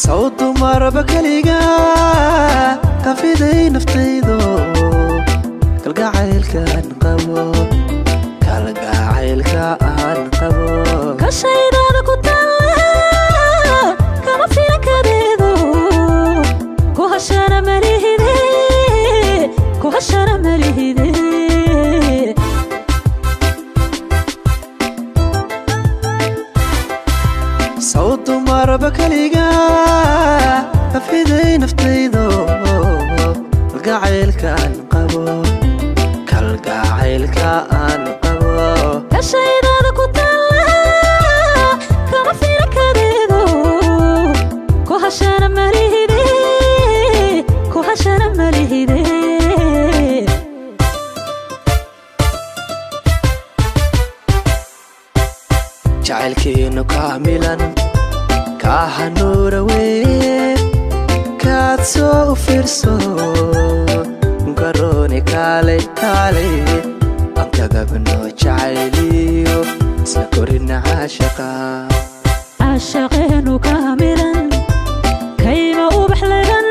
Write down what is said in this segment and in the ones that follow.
Sawdu marba kaliga kafiday naftaydo kalgacaylka aan qabo, kalgacaylka aan qabo. Kashaydaada ku taalla kama filan kadeedo, ku hashana malihide, ku hashana malihide. Sawdu marba kaliga kafiday naftaydo kalgacaylka aan qabo, kalgacaylka aan qabo. Kashaydaada ku taalla kama filan kadeedo, ku hashana malihide, ku hashana malihide. Jacaylkiinu kaamilan kaa hanuura weye, kaad soo u fiirso garooni kaalay kaalay ankadabno jacayliyo isla korina caashaqa. Caashaqeenu kaamilan kayma ubax lagan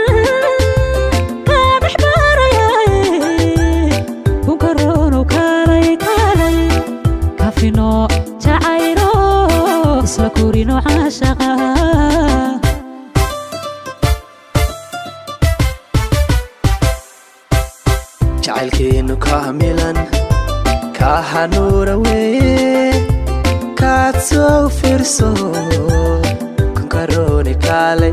kaa dhex baarayaaye, kunkaroonu kaalay kaalay kafino jacaylo isla korino caashaqa. Jacaylkiinu kaamilan kaa hanuura weye, kaad soo u fiirso kunkarooni kaalay.